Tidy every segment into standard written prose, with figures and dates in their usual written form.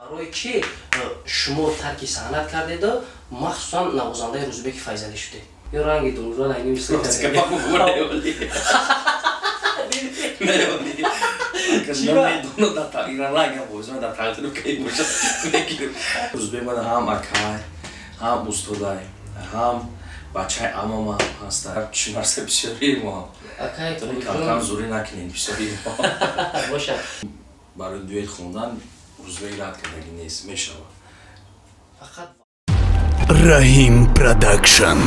Барои чӣ шумо тарки саҳнат кардеду махсусан навозандаи Рӯзбеки Файзалӣ шудед? Ё ранги думжон айни мисли Рӯзбек мана ҳам акай, ҳам устодай, ҳам бачаи амама ҳаста. Чӣ нарса бисёрии мо. Камкам зурӣ накунем, бисёрии мо. Бошад. Барои дуэт хондан Рӯзбек рад кардагӣ нест, мешавад. Фақат Раҳим Продакшн.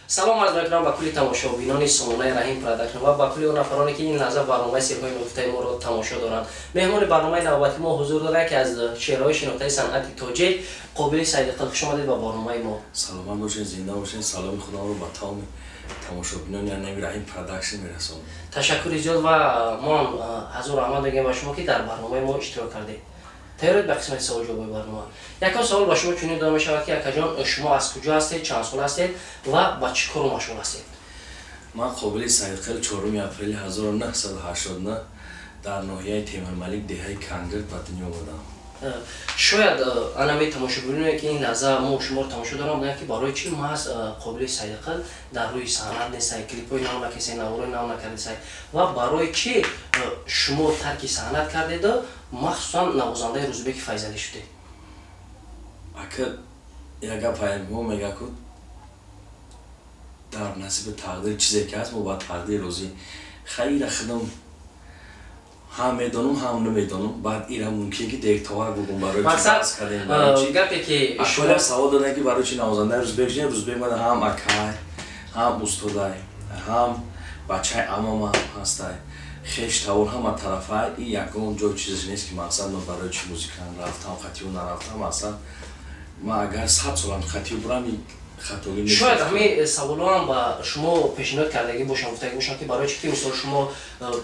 Салом арз мекунам ба кулли тамошобинони сомонаи Раҳим Продакшн ва ба кулли он нафароне, ки ин лаҳза барномаи сирҳои ногуфтаи моро тамошо доранд. Меҳмони барномаи навбати мо ҳузур дорад, ки аз чеҳраҳои шинохтаи санъати тоҷик Қобили Саидқил. Хуш омадед ба барномаи мо. Саломат бошед, зинда бошед. Саломи худамро ба тамоми тамошобинони нави Раҳим Продакшн мерасонам. Ташаккури зиёд ва мо ҳам ҳазор раҳмат мегӯем ба шумо, ки дар барномаи мо иштирок кардед. Тайёред ба қисмати саволҷавоби барнома? Якум савол ба шумо чунин дода мешавад, ки акаҷон, шумо аз куҷо ҳастед, чанд сол ҳастед ва ба чӣ кору машғул ҳастед? Ман Қобили Саидқил, 4 апрели 1989 дар ноҳияи Темурмалик, деҳаи Кангирд ба дунё омадам. Шояд анами тамошобиноне, ки ин лаҳза мо шуморо тамошо дорам, гӯянд, ки барои чӣ маҳз Қобили Саидқил дар рӯи саҳнат нестай, клипҳои нав накесай, наворҳои нав накардесай ва барои чӣ шумо тарки саҳнат кардеду махсусан навозандаи Рӯзбеки Файзалӣ шудед? Ака, як гап мо мега ку, дар насиби тақдир чизе ки ҳаст, мо ба тақдир розӣ. Хайра, худам ҳам медонам, ҳам намедонам. Баъд ира мумкин ки дертовар бугум, барои чӣ гапе ки шумо савол додем, ки барои чӣ навозандаи Рӯзбек шудем. Рӯзбек мана ҳам акай, ҳам устодай, ҳам бачаи амама ҳастай, хеш тавор ҳама тарафай. И ягон ҷой чизеш нест, ки мақсад ман барои чӣ музикан рафтам, хатиу нарафтам. Мақсад, ман агар 100 солам хатиу бурам, хатогӣ. Шояд ҳамин саволҳоам ба шумо пешниҳод кардагӣ бошам, гуфтагӣ бошам, ки барои чӣ ки мисол шумо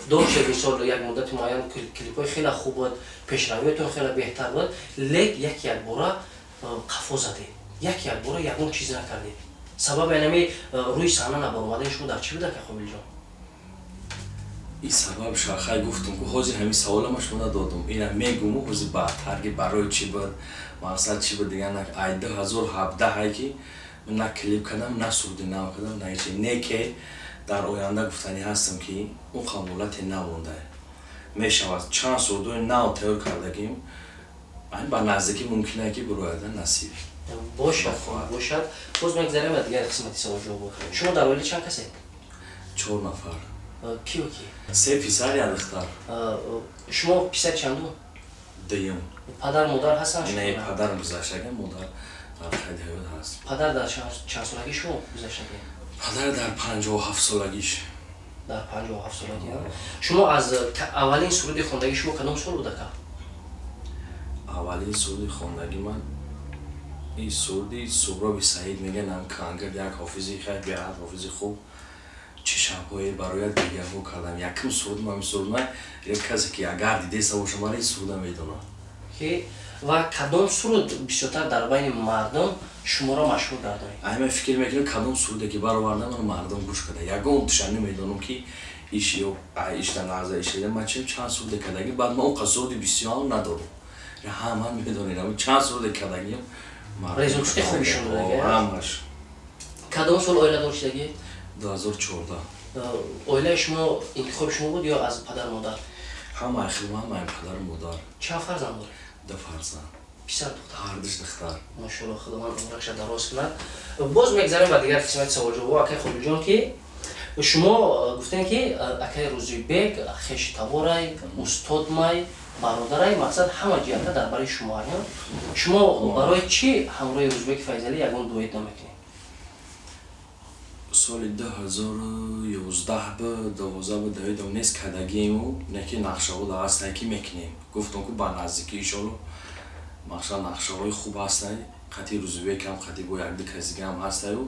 доштед, мисол як муддати муайян клипҳои хеле хуб буд, пешравиятон хеле беҳтар буд, лек як якбора қафо задед, як якбора ягон чиз накардед. Сабаби анами рӯи саҳна набаромадани шумо дар чӣ буда, ка Қобилҷон? Ин сабаб шахай гуфтум ку, ҳозир ҳамин саволама шумо надодум, ина мегуму ҳозир баъдтар, ки барои чӣ буд, мақсад чӣ буд. Дигар ай 2017 ки на клип кардам, на суруди нав кардам, на ҳечи. Не ке дар оянда гуфтанӣ ҳастам, ки он қабулате намонда мешавад. Чанд сурудои нав тайёр кардагим, ба наздикӣ мумкин ки бирояда, насиб. Бошад, бошад. Боз мегзарем ба дигар қисмати саволҷавобо. Шумо дар оила чанд касед? Чор нафар. Киё ки? Се писар, як духтар. Шумо писари чандум? Дуюм. Падар, модар ҳастанд? Не, падар гузаштага, модар дар қайди ҳаёт ҳаст. Падар дар чанд солагӣ шумо гузаштагӣ? Падар дар 57 солагиш. Дар 57 солагӣ. Шумо аз аввалин суруди хондагии шумо кадом сол буда, ка? Аввалин суруди хондагӣ ман ин суруди Суҳроби Саид мегӯянд, Кангирд, як ҳофизи хеле беҳад ҳофизи хуб, чӣ шабҳое барояд дигарҳо кардам. Якум суруд ман суруд ман, як касе ки агар дидеста боша, мара ин суруда медонад. Ки ва кадом суруд бисёртар дар байни мардум шуморо машҳур гардонид? Ай, ман фикр мекунам, кадом суруде ки баровардам, ман мардум гӯш карда. Ягон туша намедонам, ки иш ё иш дар назар ишида. Ман чӣ чанд суруде кардагим, баъд ман он қадр суруди бисёрам надорам. Ҳама медонед, чанд суруде кардагим. Результати хуби шумо будаги? Ҳамаш. Кадом сол оиладор шудагӣ? 2014. Оилаи шумо интихоби шумо буд ё аз падару модар? Ҳама хилма, ҳамаи падару модар. Чанд фарзанд доред? Ду фарзанд. Писар, духтар? Ҳардуш духтар. Машоалло, Худованд умраша дароз кунад. Боз мегзарем ба дигар қисмати саволҷавобо. Акай Қобилҷон, ки шумо гуфтем, ки акай Рӯзибек хештаворай, устодмай, бародарай, мақсад ҳама ҷиҳата дар барои шумо. Шумо барои чӣ ҳамроҳи Рӯзбеки Файзалӣ ягон дуэт намекунед? Соли 2011 ба 12 ба давидам нест кардагиему, не ки нақшаҳо дар ҳастае, ки мекунем. Гуфтам ку, ба наздикӣ иншолло, мақсад нақшаҳои хуб ҳастае, қати Рӯзибекам, қати бо якду каси дигаам ҳастаю,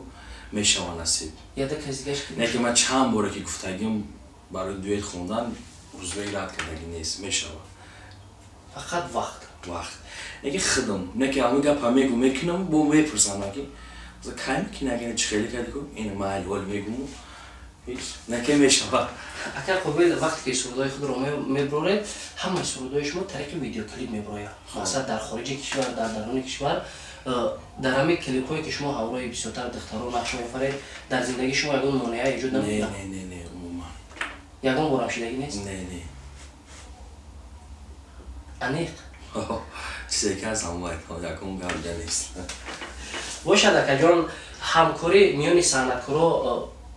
мешава, насиб. Якду каси дигаш? Не ки ман чанд боре ки гуфтагим барои дуэт хондан, Рӯзибек рад кардагӣ нест, мешава. Фақат вақт. Вақт. Не ки худам не ки ҳамин гапа мегу мекунам, бо мепурсам, ки кай мекунӣ, агар чӣ хеле кардӣ ку, ин майли ҳол мегуму. Ҳеч наке мешавад. Акай Қобил, вақте ки сурудҳои худро мебуроред, ҳамаи сурудҳои шумо тариқи видеоклип мебурояд. Масалан, дар хориҷи кишвар, дар даруни кишвар, дар ҳамин клипҳое ки шумо ҳамроҳи бисёртар духтаро нақш меофаред, дар зиндагии шумо ягон монеа эҷод намекунад? Не, не, не, умуман. Ягон борам шидагӣ нест? Не, не. Аниқ? Чизе ки ҳаст, ҳамон ягон гап нест. Бошад, акаҷон, ҳамкорӣ миёни санъаткоро,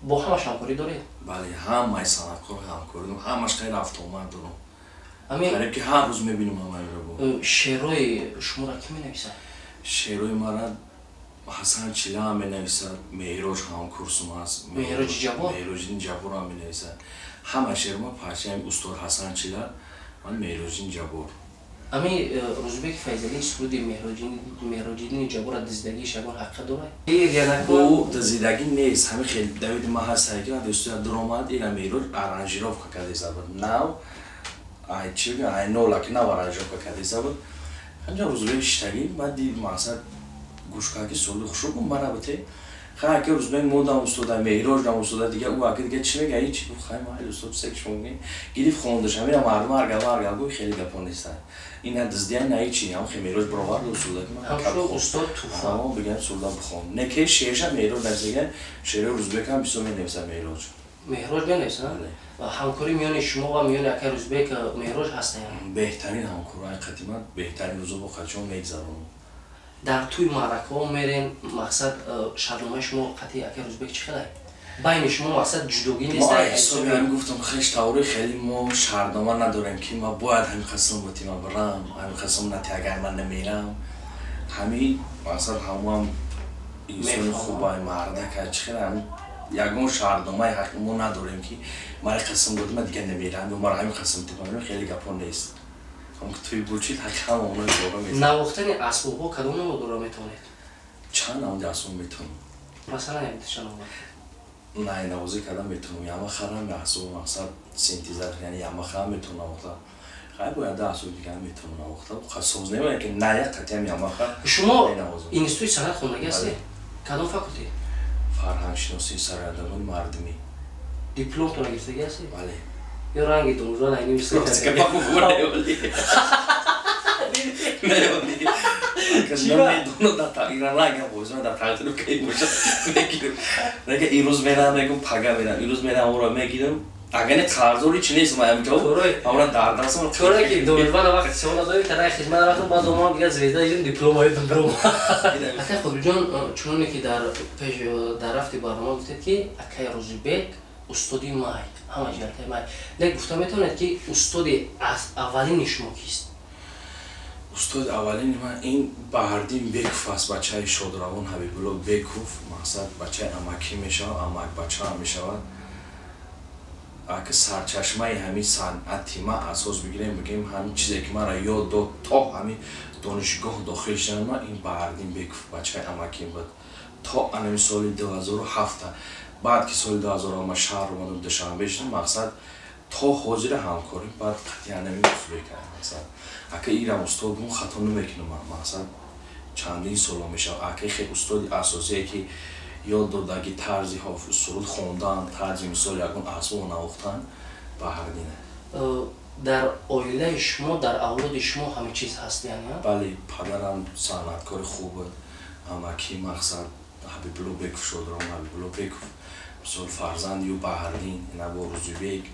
бо ҳамаш ҳамкорӣ доред? Бале, ҳамаи санъаткоро ҳамкорӣ дорам, ҳамаш хеле рафтуомад дорам. Қариб ки ҳар рӯз мебинам ҳамаиро. Шеърҳои шуморо кӣ менависад? Шеърҳои мара Ҳасан Чила ҳам менависад, Меҳроҷ ҳамкурсум ҳаст. Меҳроҷи Ҷаббор? Меҳроҷиддин Ҷаббор ҳам менависад. Ҳама шеърма парчаи устод Ҳасан Чила ман Меҳроҷиддин Ҷаббор. Ами Рӯзбеки Файзалӣ суруди Меҳроҷиддини Ҷабборро дизидагиаш ягон ҳақиқат дорад? Ӯ дизидагӣ нест, ҳамин хел давиди ман ҳастае ки вақте студия дуромад, ира Меҳроҷ аранжировка кардеса буд. Нав, ай чӣ бигӯям, ай нола ки нав аранжировка кардеса буд. Ҳамҷа Рӯзбек шиштагӣ, ман дид мақсад гӯш кард ки суруди хушрӯ гум мана бите. Хай аки Рӯзбек модам устода, Меҳроҷ дам устода, дига ӯ аки дига чӣ мега, ҳеч гуфт, хай майли устод, чизе ки шумо мегӯед. Гирифт хондаш, ҳамина мардум ҳар гап ҳар гап гӯй, хеле гапо нестанд. Ин на дуздия, на ҳечи, ҳам хе Меҳроҷ бировард устуда ки ман ҳамшо устод туфа. Ҳамон бигам суруда бихон. Не ки шеърша Меҳроҷ нависага, шеърҳои Рӯзбек ҳам бисёр менависад Меҳроҷ. Меҳроҷ менависад? Ҳамкорӣ миёни шумо ва миёни акай Рӯзбек Меҳроҷ ҳастаян? Беҳтарин ҳамкор, ҳақиқати ман беҳтарин рӯзо бо қачон мегзаронам. Дар тӯи маъракаҳо мерен, мақсад шартномаи шумо қатъи акай Рӯзбек чӣ хелай? Байни шумо мақсад ҷудогӣ нест? Мо ҳисоби ҳамин гуфтам, хеш таври хеле мо шартнома надорем ки ман бояд ҳамин қасм бути ман бирам, ҳамин қасм нати агар ман намерам. Ҳамин мақсад ҳамоам инсони хубай, мардака, чӣ хеле ҳамин ягон шартномаи ҳақи мо надорем ки мара қасм доди ман дигар намерам ё мара ҳамин қасм типа хеле гапо нест. Ҳам ки туи бучид ҳақи ҳама онои бора мезанад. Навохтани асбобҳо кадом намудро метавонед? Чанд намуди асбоб метавонам. Масалан, як чанд намуд? Найнавозӣ кардан метавонам, Ямаха ҳам асбоб мақсад синтезатор, яъне Ямаха ҳам метавонам навохта. Хай бояд да асбоби дигар ҳам метавонам навохта. Соз немояд ки ная қатъиам Ямаха. Шумо институти санъат хондагӣ ҳастед? Кадом факултет? Фарҳангшиносии сарояндагони мардумӣ. Дипломтонро гирифтагӣ ҳастед? Бале. Ё ранги домужон айни мисли Имрӯз мерам, мегум пага мерам, имрӯз мерам ора мегирам. Агар не қарздори чи нест, ман ҷавоб амра дар дастам. Чора ки домужбана вақти савол надорӣ, тараи хизмат рафтам, баъд омадам дигар звезда дидам, дипломҳои дубром. Акай Қобилҷон, чуноне ки дар пеш дар рафти барнома гуфтед ки акай Рӯзибек устоди май, ҳама ҷиҳатҳои май. Лек гуфта метавонед ки устоди аввалини шумо кист? Устоди аввалини ман ин Баҳрдин Беков аст, бачаи шодравон Ҳабибулло Беков, мақсад бачаи амакӣ мешавад, амак бачаам мешавад. Аки сарчашмаи ҳамин санъати ман асос бигирем, бигем ҳамин чизе ки маро ёд дод то ҳамин донишгоҳ дохил шудани ман ин Баҳрдин Беков бачаи амаким буд. То анами соли 2007, баъд ки соли 2000 ман шаҳр омадам, Душанбе шудам, мақсад то ҳозира ҳамкорӣ баъд қатъиян ҳамин Ӯзбек мақсад. Ака ирам устод гум хато намекунам ман, мақсад чандин соло мешавад. Ака хел устоди асосие ки ёд додаги тарзи суруд хондан, тарзи мисол ягон асбоб навохтан Баҳрдина. Дар оилаи шумо, дар авлоди шумо ҳамин чиз ҳаст, яъне? Бале, падарам санъаткори хуб буд, амаки мақсад Ҳабибулло Беков, шодрон Ҳабибулло Беков, мисол фарзанди ю Баҳрдин, ина бо Рӯзибек.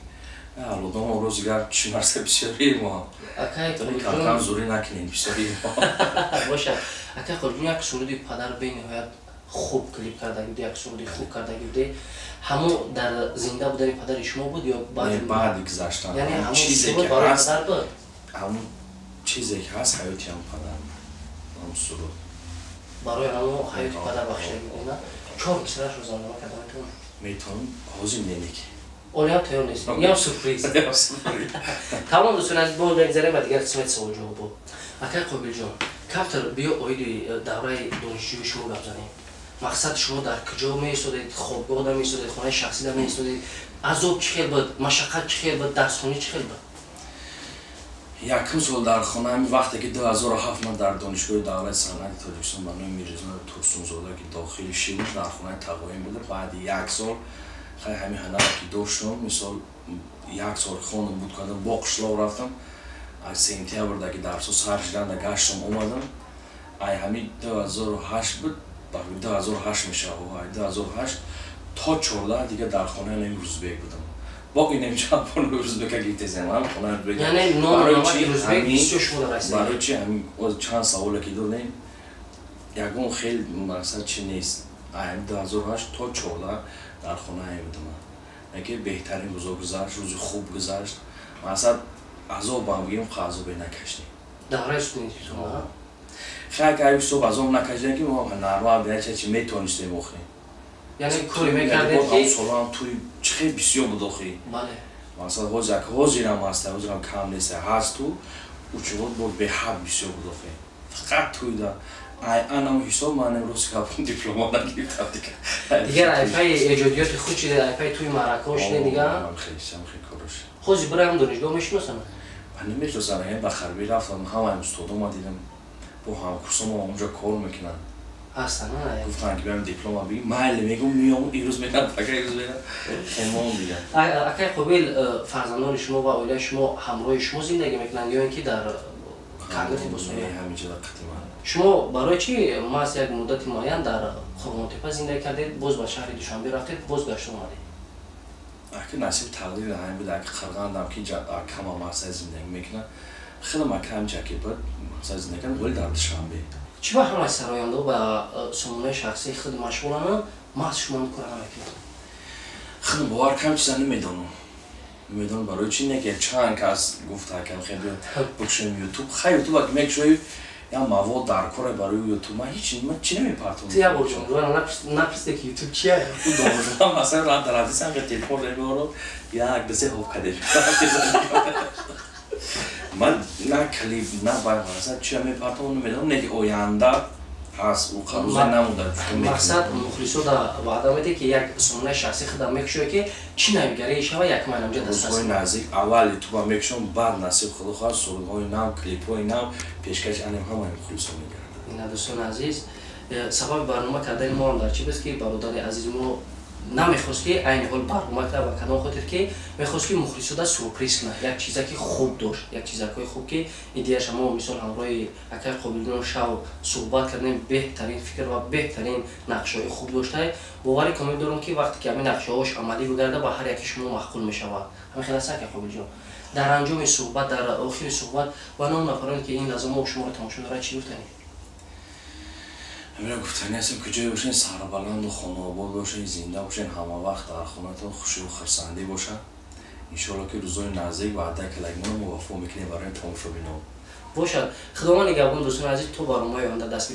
Авлодомо рӯзи гап чӣ нарса бисёри мо. Камкам зурӣ накунем, бисёри мо. Бошад. Акай Қобилҷон, як суруди падар бениҳоят хуб клип кардаги буд, як суруди хуб кардаги буде. Ҳамон дар зинда будани падари шумо буд ё баъд? Баъди гузаштан. Яъне ҳамон суруд барои падар буд? Ҳамон чизе ки ҳаст ҳаёти ҳам падар, ҳамон суруд. Барои ҳамон ҳаёти падар бахшидаги буд, на? Чор мисраашро замзама карда метавонед? Метавонам, ҳозир не ки. Олиам тайёр нест. Иам сюрприз. Тамом, дӯстони азиз, боз мегзарем ба дигар қисмати саволҷавобҳо. Акай Қобилҷон, камтар биё оиди давраи донишҷӯии шумо гап занем. Мақсад шумо дар куҷо меистодед, хобгоҳда меистодед, хонаи шахсида меистодед, азоб чӣ хел буд, машаққат чӣ хел буд, дарсхонӣ чӣ хел буд? Якум сол дар хона, ҳамин вақте ки 2007 ман дар Донишгоҳи давлати санъати Тоҷикистон ба номи Мирзо Турсунзода ки дохил шидам, дар хонаи тағоим буда. Баъди як сол Хай ҳамин ҳунар ки доштам, мисол як сол хондам, буд кардам, бо қишлоқ рафтам. Аз сентябрда ки дарсо сар шуданда гаштам омадам. Ай ҳамин 2008 буд, 2008 мешавад, ай 2008 то 14 дига дар хонаи нами Рӯзбек будам. Бо инем чанд бор Рӯзбека гирифтесем, ҳам хонаи Рӯзбек. Яъне ном Рӯзбек бисёр шумо расид. Барои чи ҳамин чанд саволе ки додем, ягон хел мақсад чи нест. Ай 2008 то 14 дар хонаи будам. Яке беҳтарин рӯзо гузашт, рӯзи хуб гузашт. Мақсад азобам бигем, азобе накашидем. Давраи студентитон? Хай ки ҳисоб азоб накашидем, ки мо нормал бина чи метонистем охи. Яъне кори мекардед ки солам туй чӣ хел бисёр буд охи. Бале. Масалан ҳозир ҳозирам ҳаст, ҳозирам кам нест, ҳаст ту учевод бо беҳад бисёр буд охи. Фақат туйда. Ай анам ҳисоб ман имрӯз гапам диплома нагирифтам дигар. Дигар айпаи эҷодиёти худ шида, айпаи туи маъракаҳо шида дигар? Хел кораш. Ҳозир бираам донишгоҳ мешиносам? Ман намешиносам, ба харбӣ рафтам, ҳамаи устодома дидам, бо ҳамкурсома онҷо кор мекунанд. Ҳастан, гуфтанд ки биям диплома бигир, майли мегум миём, ирӯз мерам, пака ирӯз мерам, хелмон дигар. Акай Қобил, фарзандони шумо ва оилаи шумо ҳамроҳи шумо зиндагӣ мекунанд ё ин ки дар кангати босоя? Ҳаминҷо дар қатима. Шумо барои чи маҳз як муддати муайян дар Қурғонтепа зиндагӣ кардед, боз ба шаҳри Душанбе рафтед, боз гашта омадед? Аки насиб тақдир ҳамин буд, аки Қирғандам ки кама мақсад зиндагӣ мекунад, хеле макам ҷаки буд, мақсад зиндагӣ кардам, вале дар Душанбе. Чӣ ба ҳамаи сарояндаҳо ба сомонаи шахсии худ машғуланд, маҳз шумо ин кора намекунед? Худам бовар кам чиза намедонам. Намедонам барои чи не ки чанд кас гуфт акам хел бикушем ютуб. Хай ютуб аки мекушои я мавод дар коре барои ютуб. Ман ҳеч ман чи намепартом. Ту як бор ҷонвара напурсиде ки ютуб чия? Ӯ домоҷонам масалан рад дар ҳадисам ки телефон меорад, як ду се ҳоб каде. Ман на клип, на байғаса чия мепартом, намедонам, не ки оянда ҳаст, ӯ қаруза намуда. Мақсад мухлисо да ваъда медиҳ ки як сомонаи шахсӣ худам мекушояд, ки чӣ навигарие шава, як майнамҷа дастрас. Рӯзҳои наздик аввал ютуба мекушам, баъд насиб худо хоҳад сурудҳои нав, клипҳои нав пешкаши анем ҳамаи мухлисо мегардад. Ина дӯстони азиз, сабаби барнома кардани мо ҳам дар чӣ буд, ки бародари азизи мо намехост ки айни ҳол барнома кунад, ба кадом хотир ки мехост ки мухлисода сюрприз кунад, як чиза ки хуб дошт, як чизакҳои хуб ки идеяша мо мисол ҳамроҳи акай Қобилҷон шав суҳбат кардем, беҳтарин фикр ва беҳтарин нақшаҳои хуб дошта. Бовари комил дорам ки вақте ки ҳамин нақшаҳош амалӣ бигарда, ба ҳар яки шумо маъқул мешавад. Ҳамин хел аст, акай Қобилҷон? Дар анҷоми суҳбат, дар охири суҳбат ба ном нафароне ки ин лаҳза мо шуморо тамошо дорад, чӣ гуфтанӣ? Ҳамина гуфтанӣ ҳастем, куҷое бошед, сарбаланду хонаобод бошед, зинда бошед, ҳама вақт дар хонатон хушию хурсандӣ бошад. Иншоалло ки рӯзои наздик ваъда калагмоно мо вафо мекунем барои тамошобинон. Бошад, Худованд нигаҳбон, дӯстони азиз, то барномаи оянда дастгир.